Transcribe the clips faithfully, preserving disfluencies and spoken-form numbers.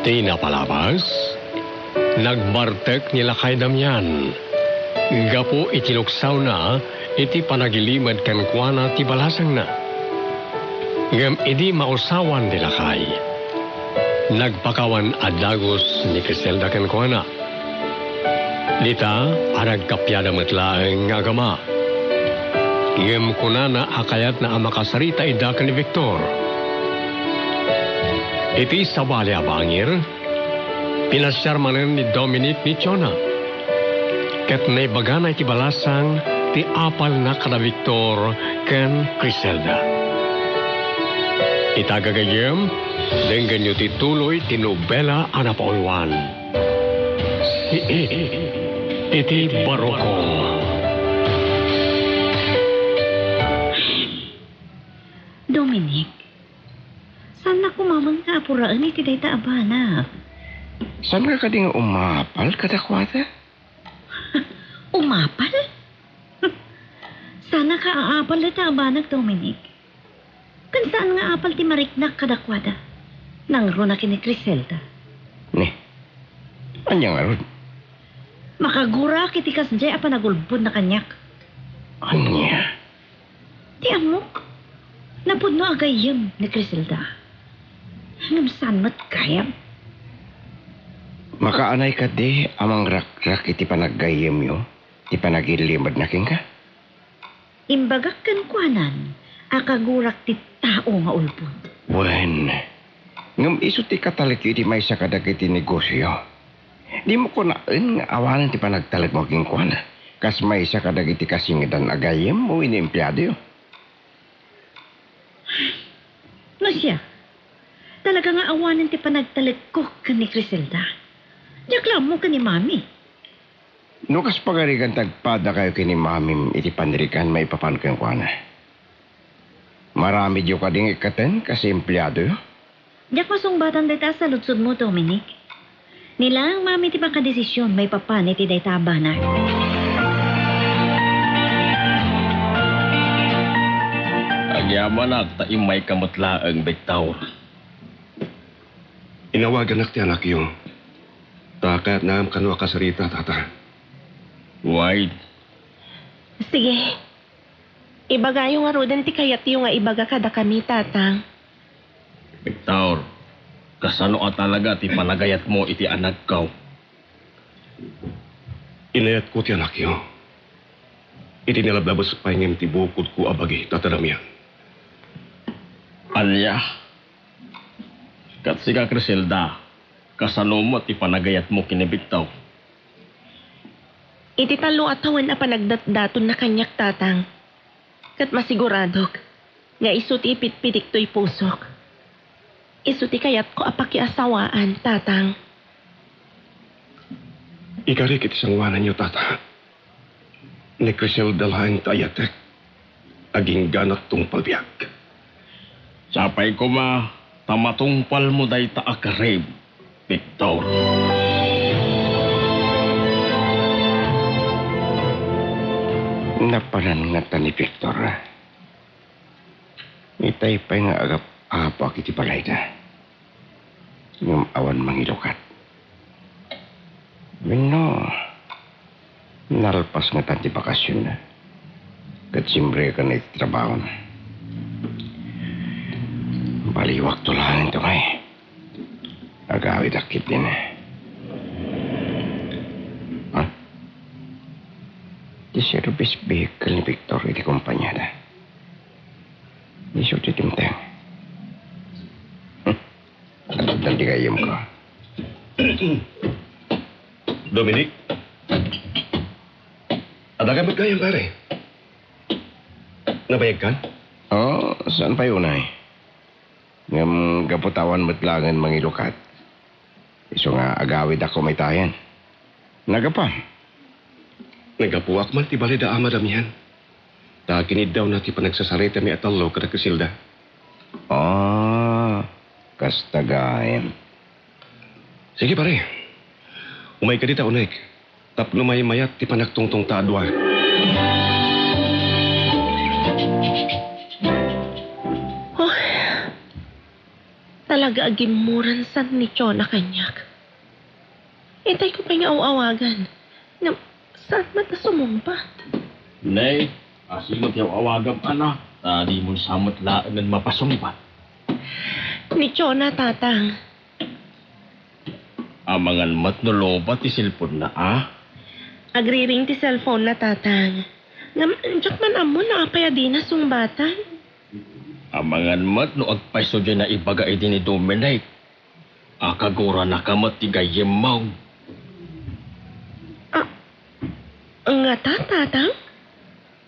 Ti napalabas, nagbartek ni Lakay Damian gapu iti luksawna iti panagilimed kenkuana ti balasangna. Ngem idi mausawan ni Lakay, nagpakawan a dagus ni Criselda kenkuana. Dita a nagkappiada met laeng nga agama. Ngem kunana a kayatna a makasarita ida ken ni Victor. Iti sabali a bangir, pinasiar manen ni Dominic ni Tiona. Ket naibagana iti balasang ti apalna kada Victor ken Criselda. Ita gagayyem, denggenyo ti tuloy ti nobela a napauluan. Iti Barukong. Dominic, saannak koma met nga apuraen iti dayta a banak. Saan nga kadi nga umapal kadakuada? Umapal? Saannak a aapal dayta a banak, Dominic. Ken saan nga apal ti mariknak kadakuada. Nangruna ken ni Criselda. Ni, ania ngarud? Makagurak iti kasdiay a panagulbodna kaniak. Ania? Ti ammok, napudno a gayyem ni Criselda. Ngem saan met gayam. Makaanay kadi a mangrakrak iti panaggayyemyo ti panagillimedna kenka? Imbagak kenkuanan a kagurak ti tao nga ulbod. Wen, ngem isu ti katalekyo iti maysa kadagiti negosio. Dimo kunaen nga awanen ti panagtalekmo kenkuana, kas maysa kadagiti kasingedan a gayyem wenno empleadoyo. No siak, talaga nga awanen ti panagtalekko ken ni Criselda. Diak la ammo ken ni Mami. No kas pagarigan ti agpadakayo ken ni Mamim iti panirigan maipapan kenkuana, maramidyo kadi nga ikkaten kas empleadoyo? Diak masungbatan dayta a saludsodmo, Dominic. Ni laeng Mami ti makadesision maipapan iti dayta a banak. Agyamanak ta immayka met laeng, Victor. Inawaganak ti anakyo. Ta kayatna kano a kasarita, Tata. Wait. Sige. Ibagayo ngaruden ti kayatyo nga ibaga kadakami, Tatang. Victor, kasano a talaga ti panagayatmo iti anakko? Inayatko ti anakyo. Iti nalablabes pay ngem ti bukodko a bagi, Tata Damian. Ania? Ket sika, Criselda, kasano met ti panagayatmo ken ni Victor? Iti tallo a tawen a panagdatdatonna kaniak, Tatang, ket masiguradok nga isu ti ipitpidik toy pusok. Isu ti kayatko a pakiasawaan, Tatang. Ikarik iti sangoananyo, Tata. Ni Criselda laeng ti ayatek. Agingganak tungpal biag. Sapay koma ta matungpalmo dayta a karim, Victor. Napanan ngata ni Victor. Itay pay nga agap-apuak iti balayda. Ngem awan mangilukat. Wenno, nalpas ngatan ti bakasionna. Ket simreken iti trabahona. Baliwakto laeng, Tomay. Agawidak ketdin. Ha? Ti service vehicle ni Victor iti kompaniada. Isu ti dimteng. Hmm. Addan ti gayyemko. Dominic? Adda ka met gayyem, pare? Nabayagkan? Oh, saan pay unay? Ngem gapu ta awan met laengen mangilukat, isu nga agawidakon maytayen. Nagapam? Nagapuak man ti balay da Ama Damian. Ta kiniddawna ti panagsasaritami a tallo kada Criselda. Ah, kasta gayam. Sige, pare. Umayka dita uneg tapno maymayat ti panagtungtongta a dua. Oh. Talaga a gimmuran san ni Chona kaniak. Itay ko pay nga aw-awagan. Ngem, saan met a sumungbat? Nay, asino ti aw-awagam, anak? Ta di mo sa met laengen mapasungbat. Ni Chona, Tatang. Amangan met no lobat ti cellphone-na, a? Agriring ti cellphone-na, Tatang. Ngem, diak man ammo no apay a dina sungbatan. Amangan met no agpayso diay naibaga idi ni Dominic. A, kaguranaka met ti gayyemmo. A, ngata, Tatang?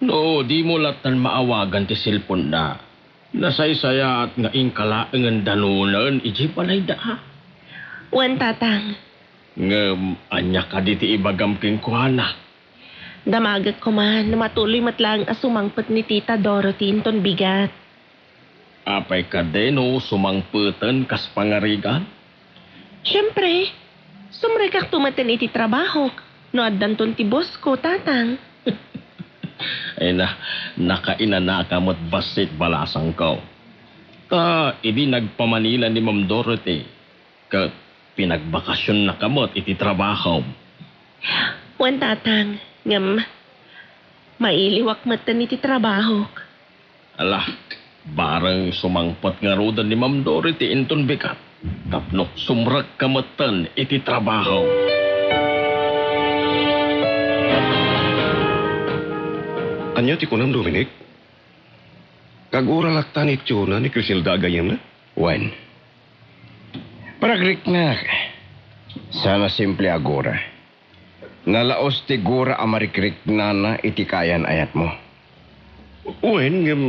No dimo lattan maawagan ti cellphone-na, nasaysayaat nga inka laengen danonen idiay balayda, a? Wen, Tatang. Ngem ania kadi ti ibagam kenkuana? Damagek koma no matuloy met laeng a sumangpet ni Tita Dorothy inton bigat. Apay kadi no sumangpeten kas pangarigan? Siempre, sumrekakto metten iti trabahok no addanton ti boss-ko, Tatang. Ay na, nakainanaka met bassit, balasangko. Ta idi nagpa-Manila ni Ma'am Dorothy, ket pinagbakasionnaka met iti trabahom. Wen, Tatang, ngem mailiwak metten iti trabahok. Ala, bareng sumangpet ngaruden ni Ma'am Dorothy inton bigat tapno sumrekka metten iti trabaho. Ania ti kunam, Dominic? Kagura latta ni Chona ni Criselda a gayyemna? Wen. Paragriknak, saan a simple a gura. Nalaos ti gura a marikriknana iti kaayan-ayatmo. Wen, ngem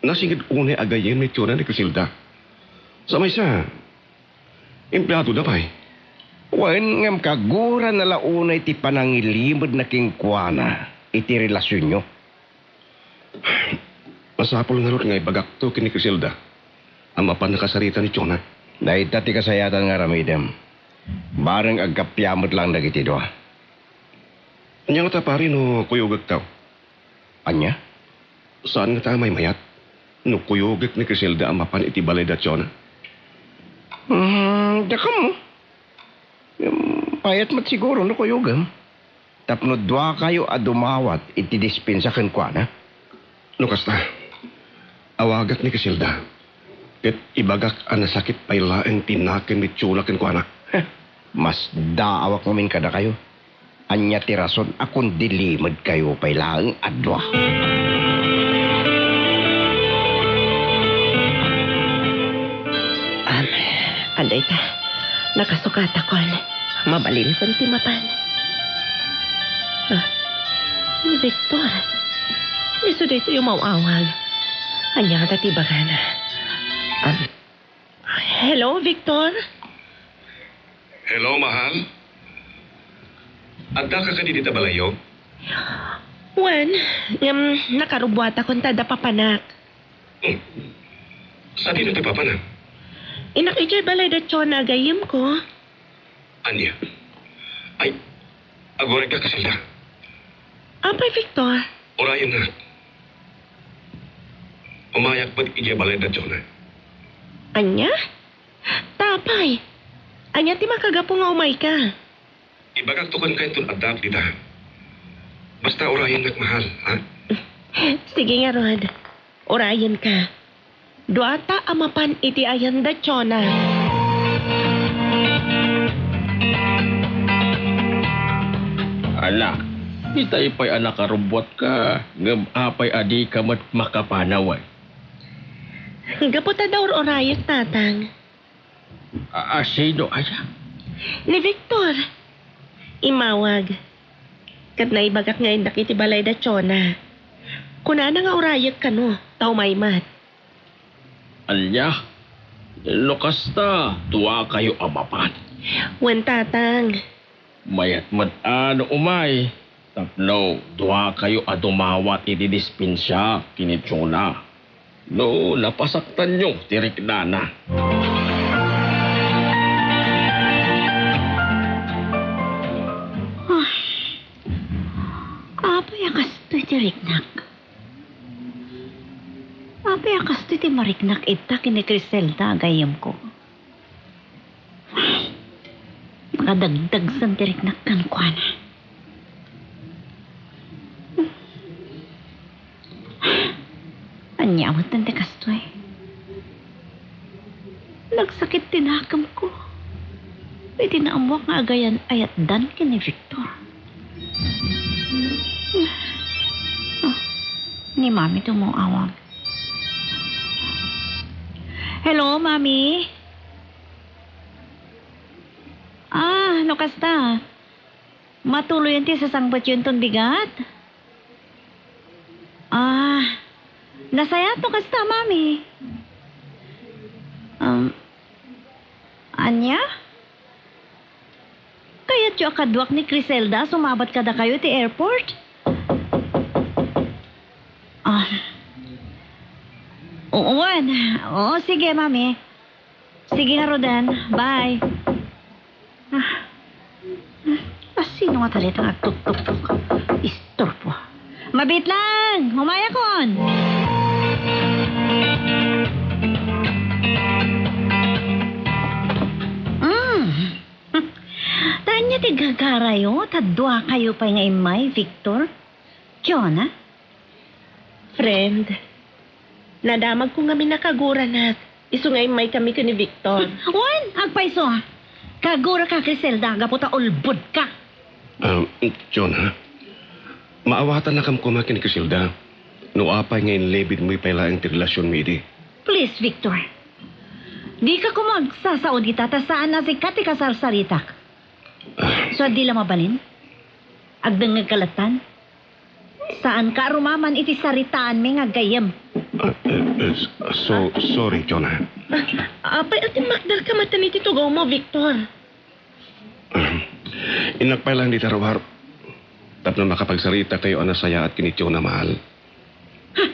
nasinged unay a gayyem ni Chona ni Criselda. Sa maysa, empleadoda pay. Wen, ngem kagurana la unay ti panangilimedna kenkuana iti relasionyo. Masapul ngarud nga ibagakto ken ni Criselda a mapan nakasarita ni Chona. Dayta ti kasayaatan nga aramidem. Bareng agkappia met laeng dagiti dua. Ania ngata, pari, no kuyogekto? Ania? Saan ngata a maymayat no kuyogek ni Criselda a mapan iti balay da Chona? Hmm, dakam. Em, payat met siguro no kuyogem. Tapno duakayo a dumawat iti dispensa kenkuana. No kasta, awagak ni Criselda, ket ibagak a nasakit pay laeng ti nakem ni Chona kenkuana. Heh, masdaawak ngamin kadakayo. Ania ti rason a kundi limedkayo pay laeng a dua? Am, adda ita, nakasukatakon. Mabalinkon ti mapan. Ah, ni Victor. Isu daytoy umaw-awag. Ania ngata ti ibagana? Am, hello, Victor? Hello, mahal? Addaka kadi dita balayyo? Wen, ngem nakarubbuatakon ta adda papanak. Hmm. Sadino ti papanam? Innak idiay balay da Chona a gayyemko. Ania? Ay, aguray ka, Criselda. Apay, Victor? Urayennak. Umayak met idiay balay da Chona. Ania? Ta apay? Ania ti makagapu nga umayka? Ibagakto kenka inton addaak dita. Basta urayennak, mahal, ha? Sige ngarud. Urayenka. Duata a mapan iti ayan da Chona. Ala, itay pay a nakarubbuatka, ngem apay a dika met makapanaw, ay? Gapu ta daur-urayek, Tatang. A-, a, sino aya? Ni Victor. Immawag. Ket naibagak nga innak iti balay da Chona. Kunana nga urayek kano, ta umay met. Ania? No kasta, duakayo a mapan. Wen, Tatang. Mayat met a no umay, tapno duakayo a dumawat iti dispensa ken ni Chona. No napasaktanyo ti riknana. Ay, apay a kastoy ti riknak? Apay a kastoy ti mariknak ita ken ni Criselda a gayyemko? Kadagdagsen ti riknak kenkuana. Ania met ti kastoy? Nagsakit ti nakemko iti naammoak nga agayan-ayatdan ken ni Victor. Ah, ni Mami ti umawag. Hello, Mami. Ah, no kasta? Matuloyen ti sasangpetyonton bigat? Ah, nasayaat no kasta, Mami. Um, ania? Kayatyo a kaduak ni Criselda a sumabat kadakayo iti airport? Ah. Oo, wen. Oo, sige, Mami. Sige ngaruden. Bye. Ah. Ah, sino nga talita nga agtuktuktok? Istorbo. Mabit lang! Umayakon! Mm. Ta ania ti gagarayo? Ta duakayo pay nga immay, Victor? Jonah? Friend, nadamagko ngamin a kaguranak, isu nga immaykami ken ni Victor. Wen, agpayso. Kaguraka, Criselda, gapu ta ulbodka. Ah, Jonah, maawatannakam koma ken ni Criselda. No apay nga inlibidmo pay laeng ti relasionmi idi. Please, Victor. Dika koma agsasao dita ta saan a sika ti kasarsaritak. Ah. So, di la mabalin? Agdengngegka lattan? Saanka a rumaman iti saritaanmi nga aggayyem. Ah, eh, eh, s-, so, sorry, Jonah. Ah, apay a timmakderka maten iti tugawmo, Victor? Ahem. Innak pay laeng dita ruar tapno makapagsarita kayo a nasayaat ken ni Jonah, mahal. Ha?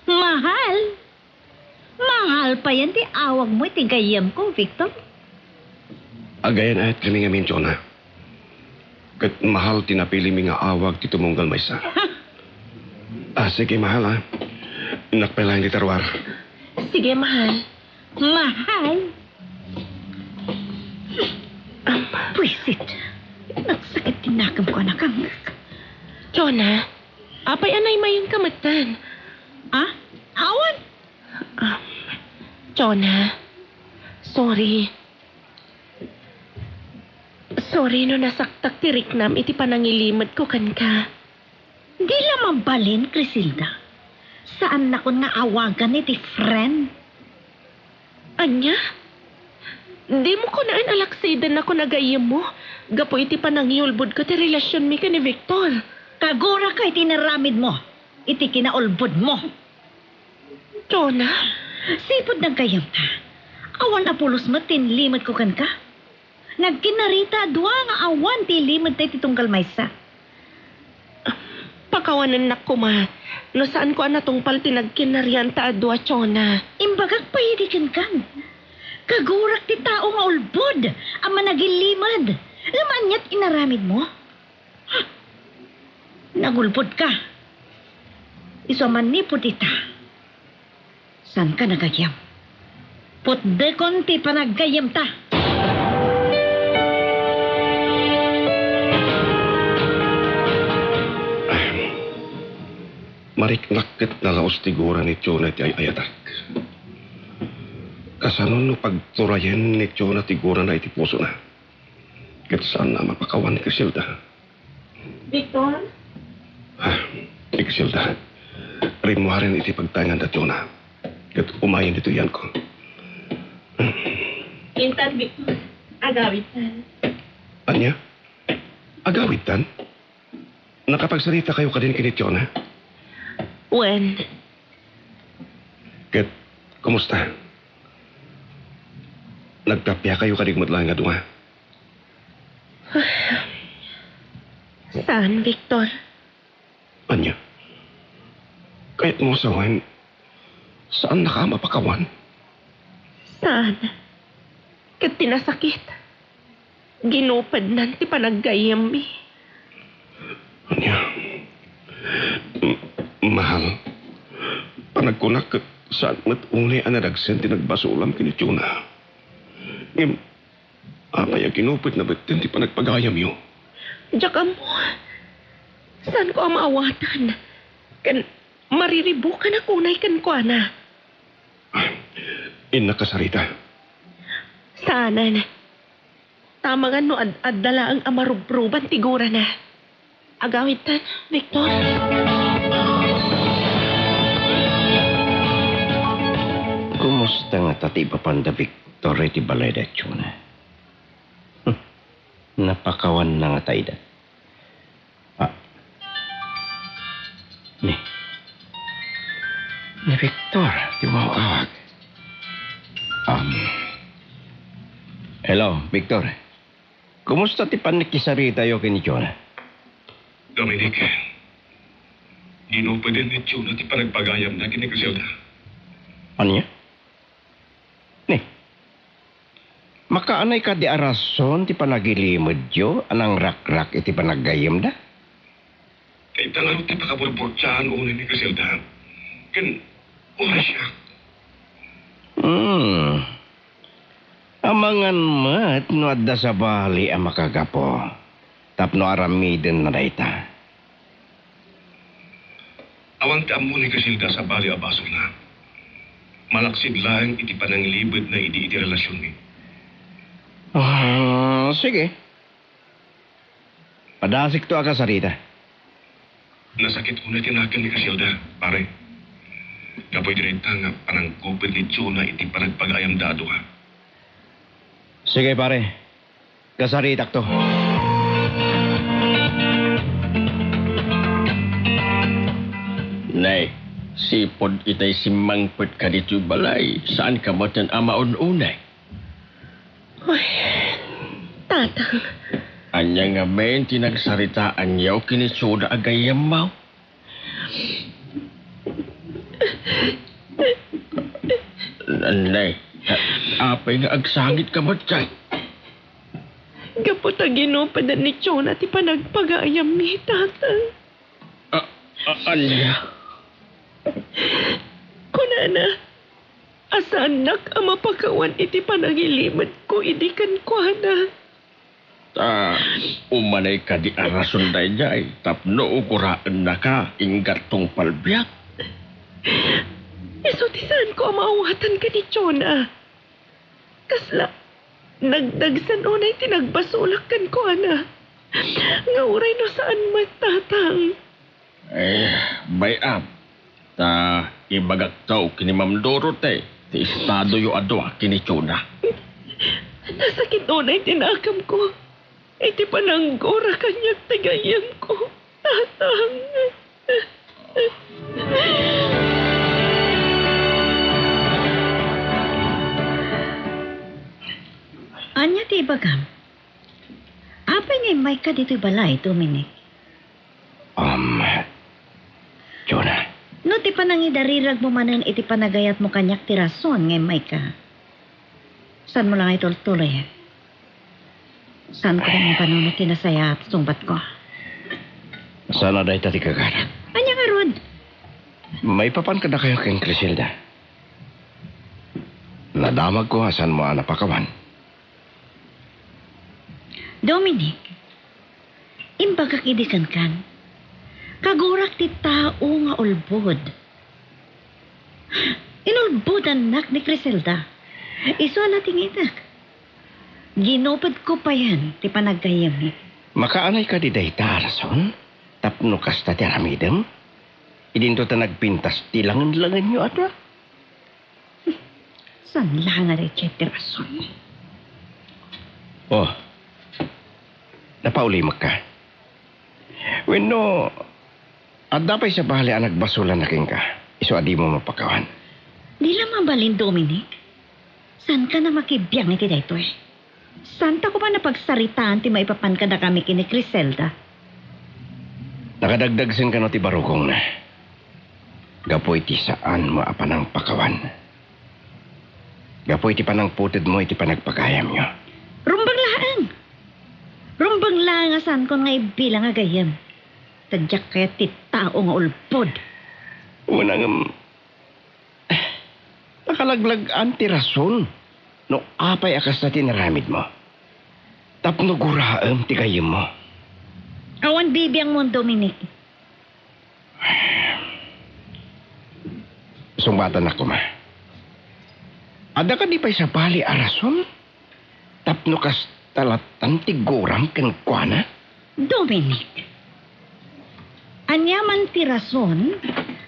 Mahal? Mahal payen ti awagmo iti gayyemko, Victor. Agayan-ayatkami ngamin, Jonah. Ket mahal ti napilimi nga awag ti tumunggal maysa. Ah, sige, mahal, ah. Innak pay laeng dita ruar. Sige, mahal. Mahal? Pwisit. Nagsakit ti nakemko, anakang. Jonah, apay a naimayonka metten? Ah? Awan. Ah, Jonah, sorry. Sorry no nasaktak ti riknam iti panangilimedko kenka. Di la mabalin, Criselda. Saannakon nga awagan iti friend. Ania? Dimo kunaen a laksidennakon a gayyemmo gapu iti panangiulbodko ti relasionmi ken ni Victor. Kaguraka iti inaramidmo iti kinaulbodmo. Jonah? Sipud naggayyemta, awan a pulos met ti inlimedko kenka. Nagkinnarita a dua nga awan ti ilimedta iti tunggal maysa. Pakawanennak koma no saanko a natungpal ti nagkinnarianta a dua, Jonah. Imbagak pay idi kenkan. Kagurak ti tao nga ulbod a managillimed. Ngem aniat inaramidmo? Nagulbodka. Isu a manipud ita, saanka nagayyem. Putdekon ti panaggayyemta. Mariknak ket nalaus ti gura ni Jonah iti ay-ayatak. Kasano no pagturayen ni Jonah ti gurana iti pusona? Ket saanna a mapakawan ni Criselda. Victor? Ah, ni Criselda, rimmuaren iti pagtaenganda ti Jonah. Ket umayen ditoy iyanko. Intan, Victor, agawidtan. Ania? Agawidtan? Nakapagsaritakayo kadin ken ni Jonah? Wen. Ket, kumusta? Nagtappiakayo kadi met laeng a dua? Saan, Victor? Ania? Kayatmo a sawen, saannaka a mapakawan? Saan? Ket ti nasakit, ginupednan ti panaggayyemmi. Ania? M-, mahal, panagkunak ket saan met unay a nadagsen ti nagbasolam ken ni Jonah. Ngem, Apay a ginupodna metten ti panagpagayamyo? Diak ammo. Saanko a maawatan. Ken mariribukanak unay kenkuana. Innak a sarita. Saanen. Tamangan no ad-adda laeng a marubruban ti gurana. Agawidtan, Victor. Kumusta ngata ti ipapan da Victor iti balay da Chona? Hmm. Napakawanna ngata ida. Ah. Ni. Ni Victor, ti umawag. Um. Hello, Victor. Kumusta ti pannikisaritayo ken ni Chona? Dominic, ginupeden ni Chona ti panagpagayamna ken ni Griselda. Ania? Ni, makaanay kadi a rason ti panagilimedyo a nangrakrak iti panaggayyemda? Kayta ngarud ti pakaburburtiaan unay ni Griselda. Ken uray siak. Hmm. Amangan met no adda sabali a makagapu tapno aramidenna dayta. Awan ti ammo ni Griselda sabali a basolna. Malaksid laeng iti panangilibedna idi iti relasionmi. Ah, sige. Padasikto a kasarita. Nasakit unay ti nakem ni Griselda, pare. Gapu iti dayta nga panangguped ni Chona iti panagpagayamda a dua. Sige, pare. Kasaritakto. Nay, sipud itay simmangpetka ditoy balay, saanka metten a maun-unay? Ay, Tatang. Ania ngamin ti nagsaritaanyo ken ni Chona a gayyemmo? Nay, apay nga agsangitka met? Gapu ta ginupeden ni Chona ti panagpagayammi, Tatang. A-, a-, ania? Kunana, a saannak a mapakawan iti panangilimedko idi kenkuana. Ta, umanay kadi a rason daydiay tapno ugoraennaka, ingga't tungpal biag. Isu ti saanko a maawatan ken ni Chona. Kasla, nagdagsen unay ti nagbasolak kenkuana. Nga uray no saan met, Tatang. Eh, bay-am. Ta ibagakto ken ni Ma'am Dorote ti estadoyo a dua ken ni Chona. Nasakit unay ti nakamko iti pananggura kaniak ti gayyemko, Tatang. Ania ti ibagam? Apay nga immayka ditoy balay, Dominic? Um, Chona. No ti panangidariragmo manen iti panagayatmo kaniak ti rason nga immayka, saanmo la nga itultuloyen? Saanko nga ipanunot ti nasayaat sungbatko? Saan a dayta ti gaganak. Ania ngarud? Maipapan kadakayo ken Criselda. Nadamagko a saanmo a napakawan. Dominic, imbagak idi kenkan, kagurak ti tao nga ulbod. Inulbodannak ni Criselda. Isu a natingitek. Ginupedko payen ti panaggayyemmi. Makaanay kadi dayta a rason tapno kasta ti aramidem? Idinto ta nagpintas ti langen-langenyo a dua. Saan la nga daytoy ti rason? Oh, napaulimekka. Wenno, adda pay sabali a nagbasolanna kenka, isu a dimo mapakawan? Di la mabalin, Dominic. Saankan a makibiang iti daytoy. Saanta koma a pagsaritaan ti maipapan kadakami ken ni Criselda. Nakadagdagsen kano ti barukongna gapu iti saanmo a panangpakawan. Gapu iti panangputedmo iti panagpagayamyo. Rumbeng laeng! Rumbeng laeng a saankon nga ibilang a gayyem. Ta diak kayat ti tao nga ulbod. Wen, ngem, nakalaglag-an ti rason no apay a kasta ti inaramidmo. tapno guraem ti gayyemmo. Awan bibiangmon, Dominic. Sungbatannak koma. Adda kadi pay sabali a rason tapno kasta lattan ti guram kenkuana? Dominic, ania man ti rason,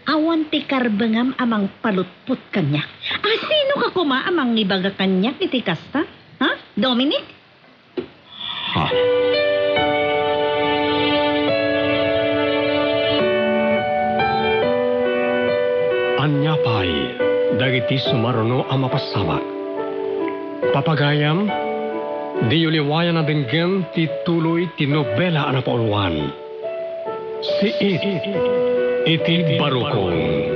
awan ti karbengam a mangpalutpot kaniak. A, sinoka koma a mangibaga kaniak iti kasta? Ha, Dominic? Ha? Ania pay dagiti sumaruno a mapasabak? Papagayam, diyo liwayan a denggen ti tuloy ti nobela a napauluan, Siit iti Barukon.